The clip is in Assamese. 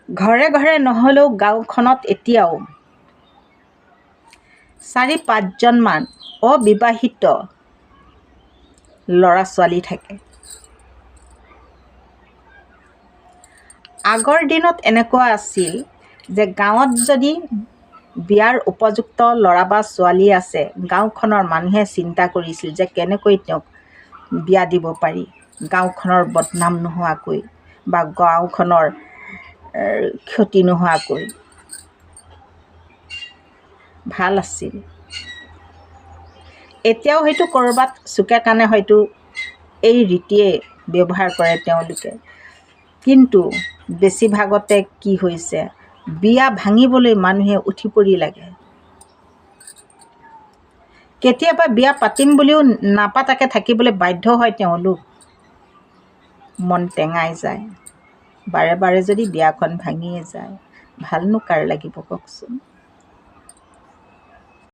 ঘৰে ঘৰে নহ'লেও গাঁওখনত এতিয়াও 4-5জনমান অবিবাহিত ল'ৰা ছোৱালী থাকে। আগৰ দিনত এনেকুৱা আছিল যে গাঁৱত যদি বিয়াৰ উপযুক্ত ল'ৰা বা ছোৱালী আছে, গাঁওখনৰ মানুহে চিন্তা কৰিছিল যে কেনেকৈ তেওঁক বিয়া দিব পাৰি, গাঁওখনৰ বদনাম নোহোৱাকৈ বা গাঁওখনৰ ক্ষতি নোহোৱাকৈ। ভাল আছিল। এতিয়াও হয়তো ক'ৰবাত চুকে কাণে হয়তো এই ৰীতিয়ে ব্যৱহাৰ কৰে তেওঁলোকে, কিন্তু বেছিভাগতে কি হৈছে, বিয়া ভাঙিবলৈ মানুহে উঠি পৰি লাগে। কেতিয়াবা বিয়া পাতিম বুলিও নাপাতাকে থাকিবলৈ বাধ্য হয় তেওঁলোক। মন টেঙাই যায়। বাৰে বাৰে যদি বিয়াখন ভাঙিয়ে যায়, ভালনো কাৰ লাগিব কওকচোন।